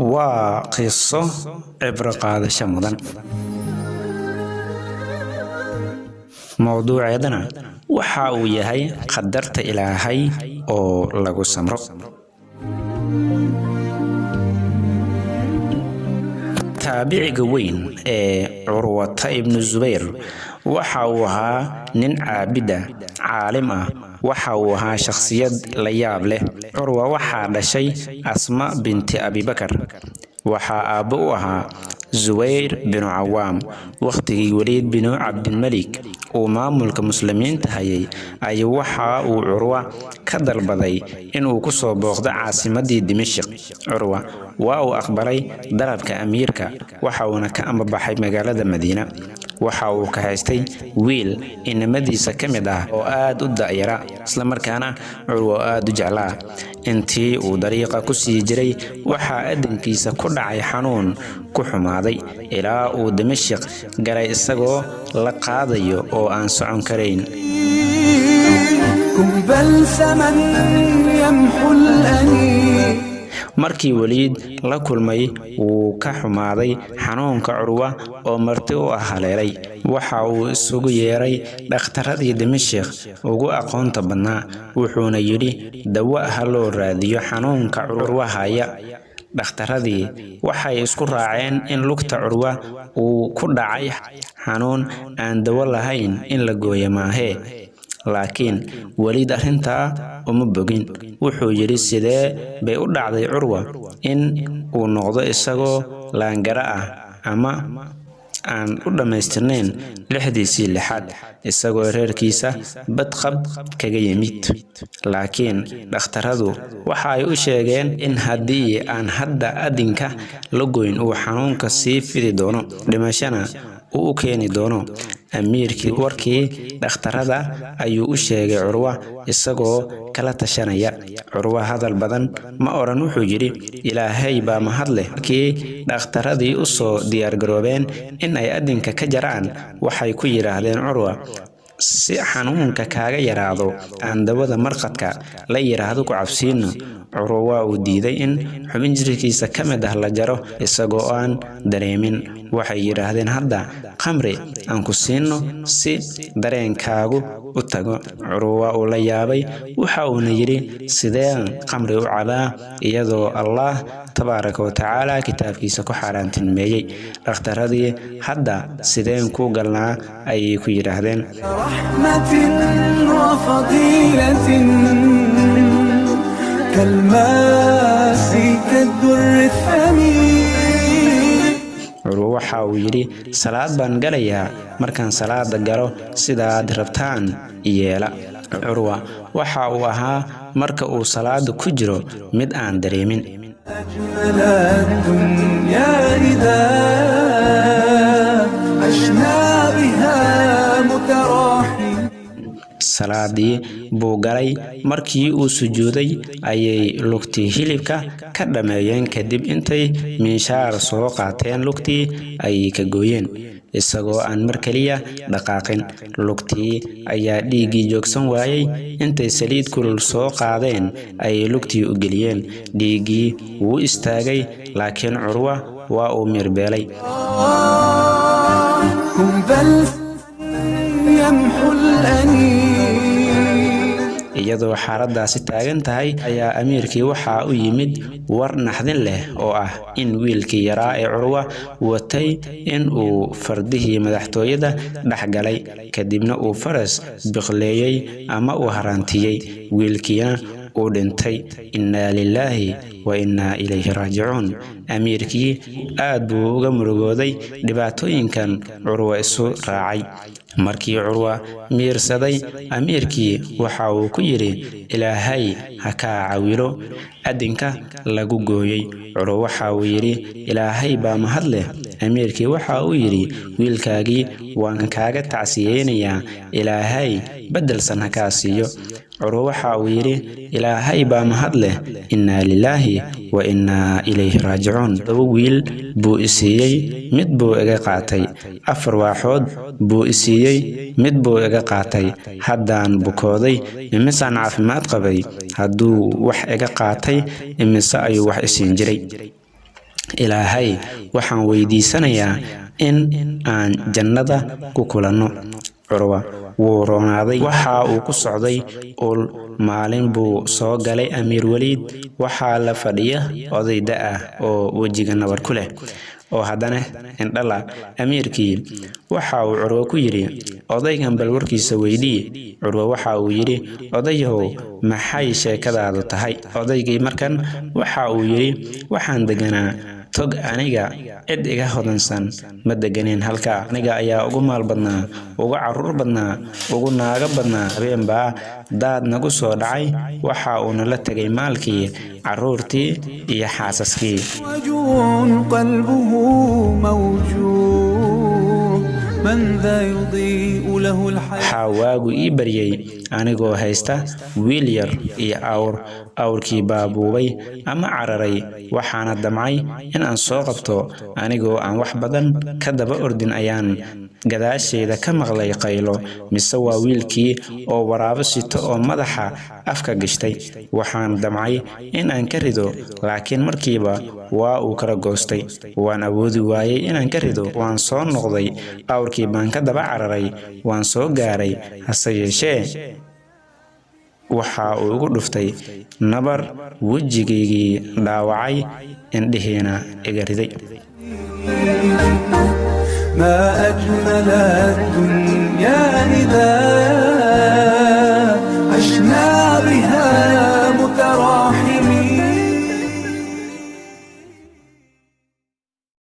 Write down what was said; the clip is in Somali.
Waa qiso cibro qaadasho mudan. Mowduuceedana waxa uu yahay qadarta Ilaahay oo lagu samro. Taabiciga weyn ee Curwata ibnu Zubayr waxa uu ahaa nin caabid ah, caalim ah, waxa uu ahaa shakhsiyad la yaab leh. Curwa waxaa dhashay Asma binti Abibakar. Waxaa aabbo u ahaa Zubayr binu Cawaam. Wakhtigii Waliid binu Cabdilmalik uu maamulka muslimiinta hayay ayuu waxa uu Curwa ka dalbaday inuu ku soo booqdo caasimaddii Dimashq. Curwa waa uu aqbalay dalabka amiirka, waxa uuna ka ambabaxay magaalada Madiina. Waxa uu ka haystay wiil inamadiisa ka mid ah oo aad u da'yara, islamarkaana Curwa aad u jeclaa. Intii uu dariiqa ku sii jiray waxaa adankiisa ku dhacay xanuun ku xumaaday ilaa uu Dimashq galay isagoo la qaadayo oo aan socon karayn. كن بلسما يمحو الأنين. Markii Waliid la kulmay wuu ka xumaaday xanuunka Curwa oo marti u ah haleelay. Waxa uu isugu yeeray dhakhtaradii Dimashq ugu aqoonta badnaa, wuxuuna yidhi dawo ha loo raadiyo xanuunka Curwa haya. Dhakhtaradii waxay isku raaceen in lugta Curwa uu ku dhacay xanuun aan dawo lahayn in la gooyo maahee. Laakiin Waliid arrintaa uma bogin. Wuxuu yidhi sidee bay u dhacday Curwa in uu noqdo isagoo laangara ah ama aan u dhammaystirnayn lixdiisii lixaad, isagoo reerkiisa badqab kaga yimid. Laakiin dhakhtaradu waxa ay u sheegeen in haddii aan hadda adinka la goyn uu xanuunka sii fidi doono, dhimashana uu u keeni doono. Amiirkii warkii dhakhtarada ayuu u sheegay Curwa isagoo kala tashanaya. Curwa hadal badan ma odhan, wuxuu yidhi Ilaahay baa mahad leh. Markii dhakhtaradii u soo diyaargaroobeen in ay adinka ka jaraan, waxay ku yidhaahdeen Curwa, si xanuunka kaaga yaraado aan dawada marqadka la yidhaahdo ku cabsiino. Curwa waa uu diiday in xubin jirkiisa ka mid ah la jaro isagoo aan dareemin. Waxay yidhaahdeen hadda khamri aan ku siino si dareenkaagu u tago. Curwa waa uu la yaabay, waxa uuna yidhi sideen khamri u cabaa iyadoo Allah tabaaraka wa tacaala kitaabkiisa ku xaaraantinimeeyey. Dhakhtaradii hadda sideen ku galnaa ayay ku yidhaahdeen. رحمة وفضيلة كالماس كالدر الثمين. Curwa waxa uu yidhi salaad baan galayaa, markaan salaada galo sidaad rabtaan yeela. Curwa waxa uu ahaa marka uu salaada ku jiro mid aan dareemin. أجمل الدنيا إذا عشنا بها متراحمين. Salaadii buu galay, markii uu sujuuday ayay lugtii hilibka ka dhammeeyeen, kadib intay miinshaar soo qaateen lugtii ayay ka gooyeen isagoo aan mar keliya dhaqaaqin. Lugtii ayaa dhiiggii joogsan waayey, intay saliid kulul soo qaadeen ayay lugtii u geliyeen, dhiiggii wuu istaagay, laakiin Curwa waa uu miirbeelay. كن بلسما يمحو الأنين. Iyadoo xaaladdaasi taagan tahay ayaa amiirkii waxaa u yimid war naxdin leh oo ah in wiilkii yaraa ee Curwa watay in uu fardihii madaxtooyada dhex galay, kadibna uu faras biqleeyey ama uu haraantiyey, wiilkiina uu dhintay. Innaa lilaahi wa innaa ilayhi raajicuun. Amiirkii aad buu uga murugooday dhibaatooyinkan Curwa isu raacay. Markii Curwa miirsaday, amiirkii waxa uu ku yidhi Ilaahay ha kaa cawilo adinka lagu gooyey. Curwa waxa uu yidhi Ilaahay baa mahad leh. Amiirkii waxa uu yidhi wiilkaagii waan kaaga tacsiyeynayaa, Ilaahay beddelsan ha kaa siiyo. Curwa waxa uu yidhi Ilaahay baa mahad leh, innaa lilaahi wa innaa ilayhi raajicuun. 7 wiil buu i siiyey, mid buu iga qaatay. 4 waaxood buu i siiyey, mid buu iga qaatay. Haddaan bukooday, imisaan caafimaad qabay? Hadduu wax iga qaatay, imise ayuu wax i siin jiray? Ilaahay waxaan weydiisanayaa in aan jannada ku kulanno. Curwa wuu roonaaday. Waxa uu ku socday ul. Maalin buu soo galay Amiir Waliid. Waxaa la fadhiya oday da' ah oo wejiga nabar ku leh oo haddana indhala. Amiirkii waxa uu Curwo ku yidhi, "Odaygan bal warkiisa weydii." Curwo waxa uu yidhi, "Odayahow, maxay sheekadaadu tahay?" Odaygii markan waxa uu yidhi, "Waxaan deganaa tog. Aniga cid iga hodansan ma deganin halka. Aniga ayaa ugu maal badnaa, ugu caruur badnaa, ugu naago badnaa. Habeen baa daad nagu soo dhacay. Waxa uuna la tegay maalkii, caruurtii iyo xaasaskii." وجوع قلبه موجوع، من ذا يضيء له الحياة؟ Waxaa waagu ii baryay anigoo haysta wiil yar iyo awr. Awrkii baa buubay ama cararay. Waxaana damcay in aan soo qabto. Anigoo aan wax badan ka daba ordin ayaan gadaasheeda ka maqlay qaylo. Mise waa wiilkii oo waraabo sito oo madaxa afka gashtay. Waxaan damcay in aan ka rido, laakiin markiiba waa uu kala goostay. Waan awoodi waayey inaan ka rido. Waan soo noqday. Awrkii baan ka daba cararay. Waan soo gaaray, hase yeeshee waxa uu igu dhuftay nabar wejigaygii dhaawacay, indhihiina iga riday. ما أجمل الدنيا.